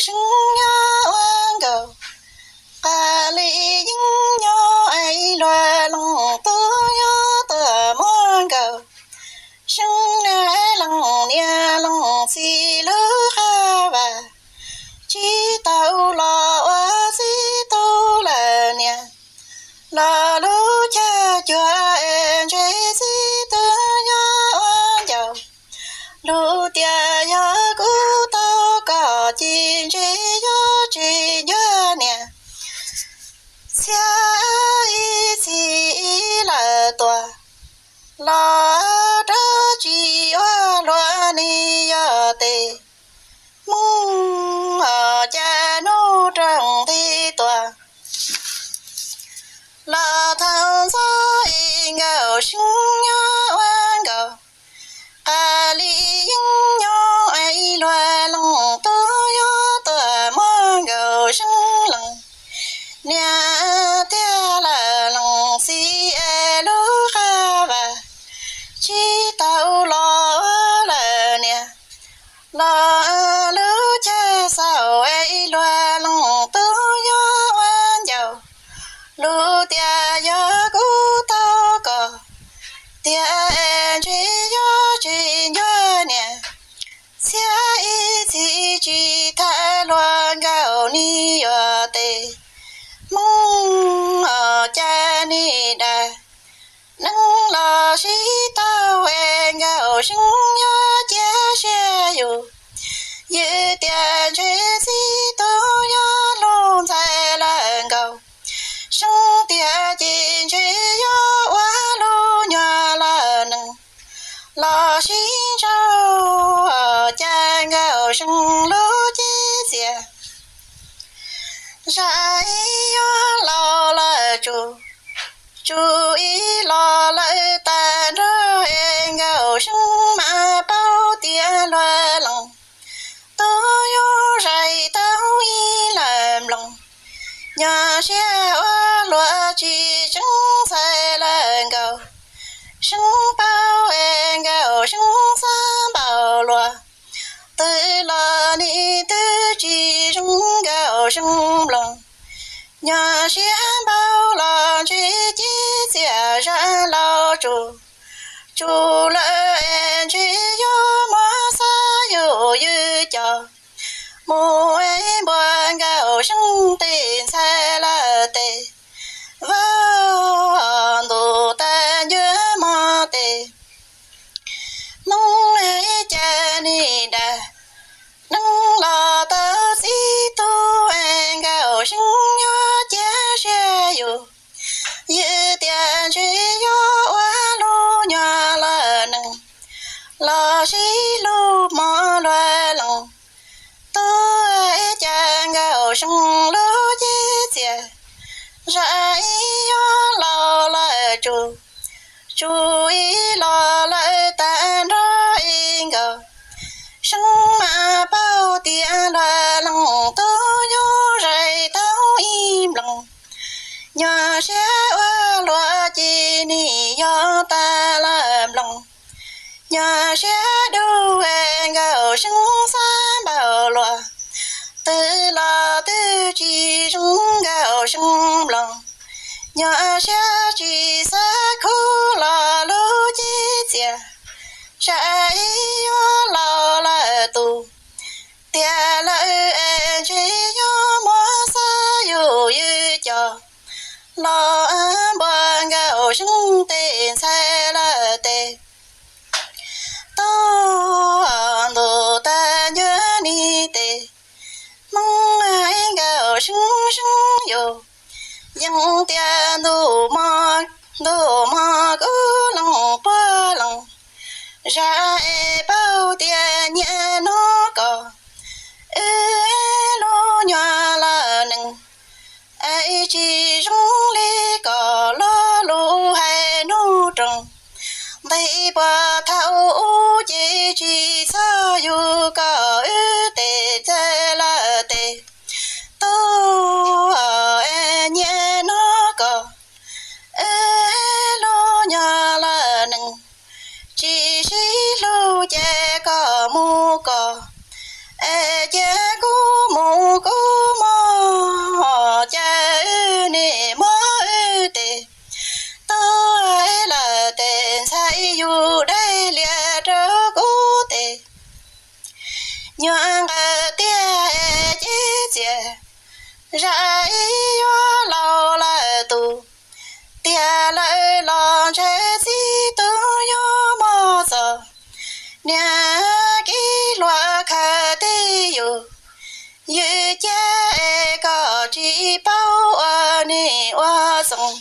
Seeb nyob ua nkaus, Qas Lis Yeeb nyob ib luag leej tub nyob tuaj muab nkaus. Seeb niam leej niam leej txiv lub qab vas, tsis tau los ua txiv tub lawm niam. Los lub caij cuag es ntshe txiv tub nyob ua ncaus, lub tias yog kuv tau koj ces ntshe yog tsis ncuag niam. Txhiab ib txhis ib lawm tuaj, los rov tsis ua luaj ni yog tes. Hmoob os cas hnub rooj nti tuaj, los thaum ntxov es Nkauj Seeb nyob ua nkaus. Qas Lis Yeeb nyob ib luag leej tub nyob tuaj muab Nkauj Seeb leej niam tiag lawm leej txiv es lub qab vas, tsis tau los ua lawm niam. Los lub caij xaus es ib luag leej tub nyob ua ncaus, lub tias yog kuv tau koj, tiag es ntshe yog tsis ncuag niam. Txhiab ib txhis tsis tham luag Nkauj ni yog tes. Hmoob os cas ni dag, neeb los sib tau es Nkauj Seeb yuav cia siab yus. Yus tias ntshe txiv tub yuav hlub ntxhais lawm Nkauj Seeb tiag ces ntshe yuav ua lub nyuag laj nees los sib ntsauj, cas Nkauj Seeb lub cev txias zam ib yuav laus lawm tsum, tsum ib los lawm tag nrho es Nkauj Seeb mas paub tias luag leej tub yuav zais tau ib lawm nploos. Nyuag siab ua luaj tsis tseeb ntxhais lawm Nkauj Seeb paub es Nkauj Seeb xav npaum luaj, twb los nim twb tsis zoo Nkauj Seeb nploos. Nyuag siab npaum los ntshe cev txias zam laus tsum, tsum lawm es ntshe yuav muab xav yus ywj coj mus es npuab Nkauj Seeb tej ntxhais lawm tes. Vauv ntuj tag ncuab mog tes, Hmoob es cas ni dag, neeb los tau txiv tub es Nkauj Seeb yuav cia siab yus. Yus tias ntshe yuav ua lub nyuag laj nees los sib hlub hmo luag leej tub, cas Nkauj Seeb lub cev txias zam ib yuav laus lawm tsum, tsum ib los lawm tag nrho es Nkauj Seeb mas paub tias luag leej tub yuav zais tau ib nploos. Nyuag siab ua luaj ces nim yog tag lawm nploos. Nyuag siab dub es Nkauj Seeb xav npaum luaj, twb los twb tsis zoo Nkauj Seeb nploos. Nyuag siab tsis xav khub los lub cev txias zam ib yuav laus lawm tus. Tiag lawm es ntshe yuav muab xav yus ywj coj los npuab Nkauj Seeb tej ntxhais lawm tes. Tub ntuj tag ncuab ni tes, Hmoob es Nkauj Seeb seeb yus. Yeej tias ntuj mo, ntuj mo kub loos puag loos, zam es paub tias niaj hnub kom wb lub nyuag laj nees es tsis zoo li kom lo lus hais hnub rooj. Ntev puag thaum ub ces tsis txhob yug kom wb tes txhais lawm tes. Tub es niaj hnub kom wb lub nyuag laj nees tsis sib hlub ces koj mus koj, es cia kuv mus Zaj ib yuav laus lawm tus, tiag lawm los ntshe txiv tub yuav mob txog. Niag Kib Hluas khaws tib yus, yws ciab es kom tsis paub ua nig ua txoos.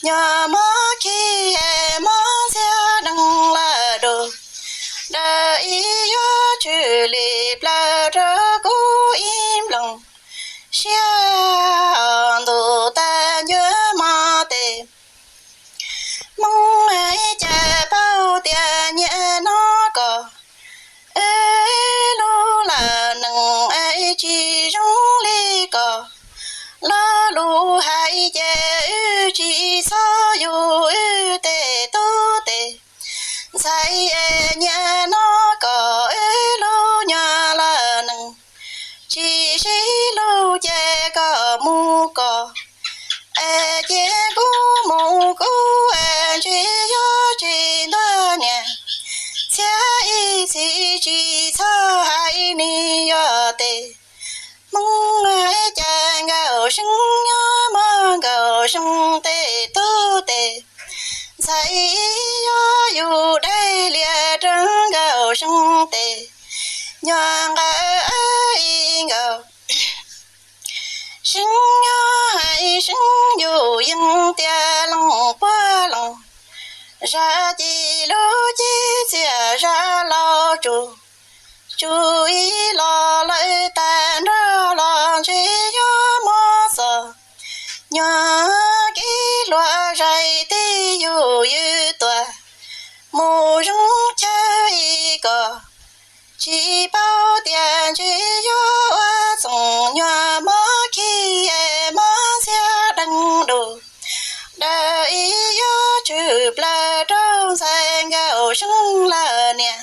Nyuam mob khib es mob ntxhiab dees lawm dua, daws ib yuav tshwm lim plaws rau kuv ib nploos. Siab ntuj tag ncuab mos tes, Hmoob ib cas paub tias niaj no kom wb lub lawm nees es tsis zoo li kom lo lus hais ces wb tsis txhob yug wb tej tub tes. Ntxhais es niaj no kom wb lub nyuag lawm nees tsis sib hlub ces kom mus kom es cia kuv mus kuv es ntshe yuav tsis ntuag niam. Txhiab ib txhis tsis txhob hais nig yog tes. Hmoob ib cas nkauj seeb nyob muaj nkauj seeb tej tub tes. Ntxhais ib yuav yus dai lias rau nkauj seeb tes. Nyuam nqawm ib nkauj seeb nyob hais seeb yus yeej tias loos puag loos. Zaj ci lub cib txiag zaj laus tsus, tsus ib los lawm tag nrho los ntshe yuav muab txog. Nyuam Kib Hluas zais tib yus yws tuaj mus zoo chaw ib kom tsis paub tias ntshe yuav ua txoos. Nyuam mob khib es mob ntxhiab dees dua, daws ib yuav tshwm plaws rau ntxhais nkauj seeb lawm niam.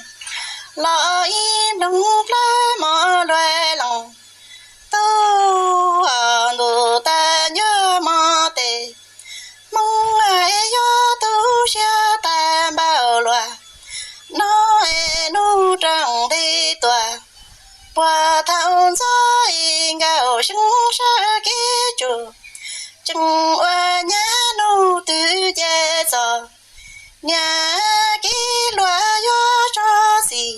Los ib nploog plab mos luaj loos, tub ntuj tag ncuab mos tes. Hmoob es yuav tu siab tag npaum luaj, no es nub rooj nti tuaj, puag thaum ntxov ib nkauj seeb sawb kev tsuj, tseem ua nyab nub twg ces txog. Niag Kib Hluas yuav tso xim,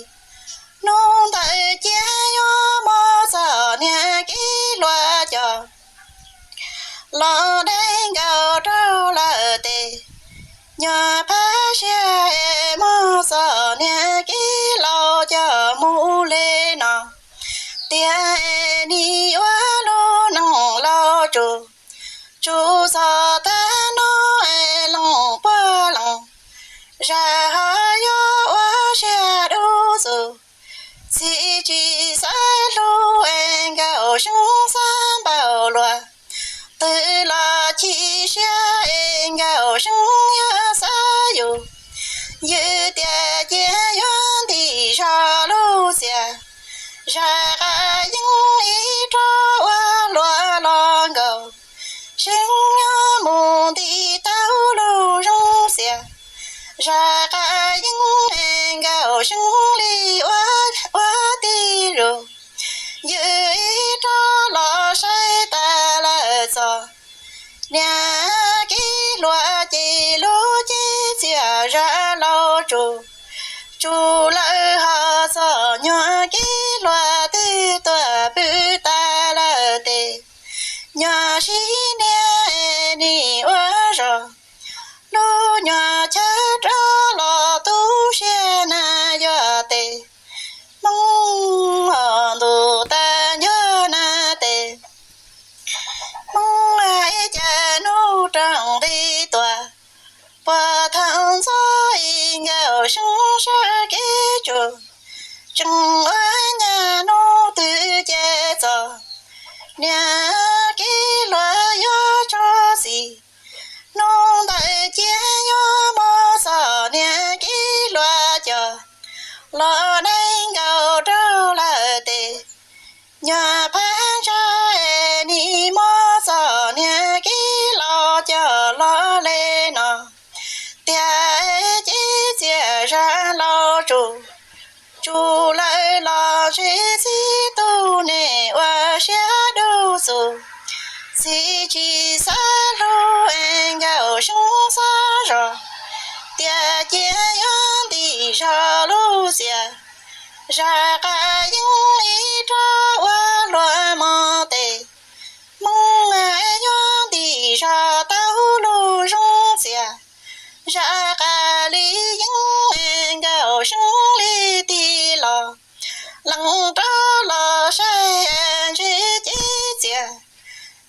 nub ntawd cia yuav muab txog niag Kib Hluas cov los dai nkaus rau lawm tes. Nyuam phab siab es muab txog niag Kib Laus cov mus li no, tiag es nim ua lub neej laus tsus, tsus txog tag no es loos puag loos, zaj ho yuav ua siab dub xus. Txim tsis xav hlub es nkauj seeb xav npaum luaj, twb los chim siab es nkauj seeb yuav xav yus. Yus tias cia yuav ntim zog lub txiaj, zaj qab yeeb ib rog ua luaj los nkaus, seeb nyob mus ntim tau lub zoo xiaj. Zaj qab yeeb es nkauj seeb li ua ua tib zus, yus ib rog los saib tas lawm txog. Niag Kib Hluas ces lub cib txiaj zaj laus tsus, tsus lawm ho txog nyuag Kib Hluas twb tuag pw tas lawm tes. Nyuag sib niag es nim ua zog, lub nyuag chaw rov los tu siab na yog tes. Hmoob ntuj tag ncuab na tes. Hmoob ib cas nub rooj nti tuaj, puag thaum ntxov ib nkauj seeb sawb kev tsuj, tseem ua nyab nub twg ces txog. Niag Kib Hluas yuav tso xim, nub ntawd cia yuav muab txog niag Kib Hluas cov los dai nkaus rau lawm tes. Nyuag phab ntsa es nim muab txog niag Kib Laus cov los li no, tiag cib txiaj zaj laus tsus, tsus lawm los ntshe txib tub neeg ua siab dub xus. txiv tsis xav hlub es Nkauj Seeb xav zos, tias cia yuav ntim zog lub txias, zam qas yeeb ib rab ua luag mos tes. Hmoob yuav ntim zog tau lub zoo txias, zam qas li yeeb es Nkauj Seeb li tig los, lees rov los saib ntshe cev txias,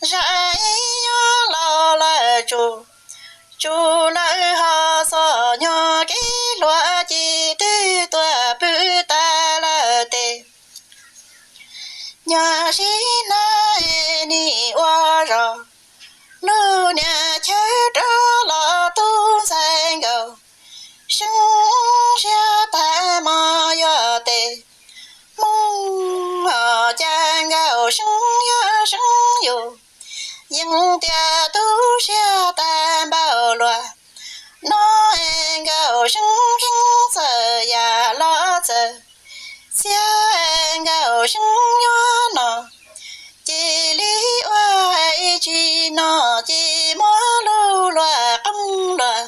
zam ib yuav los lawm tsum, tsum lawm ho txom nyog kev hluas ci twb tuag pw tas lawm tes. Nyuaj siab hnab nim ua zog, lub niag chaw rov los tub ntxhais Nkauj Seeb siab tag mog yuav tes. Hmoob hos cas Nkauj Seeb yuav seeb yus, yeej tias tu siab tag npaum luaj. No es Nkauj Seeb kheev txawm yam los txawm, txiav Nkauj Seeb nyob no, cia li ua ib tsi no, cia muab lub luag qoob luag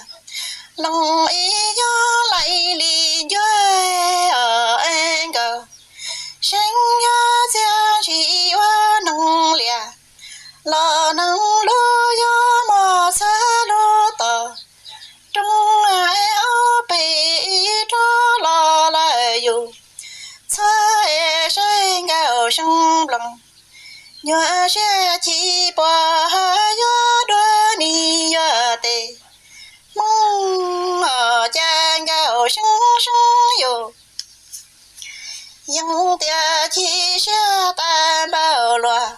loos ib yob laim li ncuab os. Nkauj Seeb nyob txiaj ntsim ua noog liam, los noog lub yob mos txhua lub tos, roob hauv pes ib rov los lawm yus, txhob es saib Nkauj Seeb nploos. Nyuaj siab chim puas yuav dua ni yuav tes. Hmoob hos cas Nkauj Seeb seeb yus, yeej tias chim siab tag npaum luaj.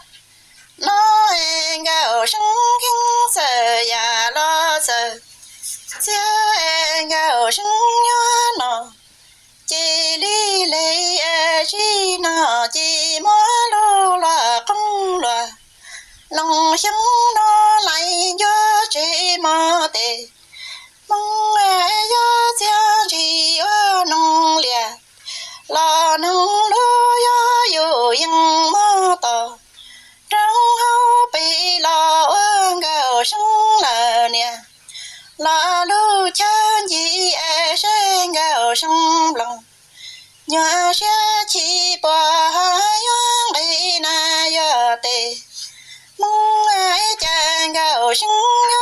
No es Nkauj Seeb kheev txawm yam los txawm, txiav Nkauj Seeb nyob no, cia li le tsi no, cia muab lub luag qoob luag loos xyoob no laim ncuab tsev mog tes. Hmoob yuav txiaj ntsim ua noog liam, los noog lub yob yus yeej muab tos, roob hauv pes los ua Nkauj Seeb lawm niam, los lub chaw ncig es saib Nkauj Seeb nploos. Nyuaj siab chim puas yuav nqis na yuav tes. Hmoob cas Nkauj Seeb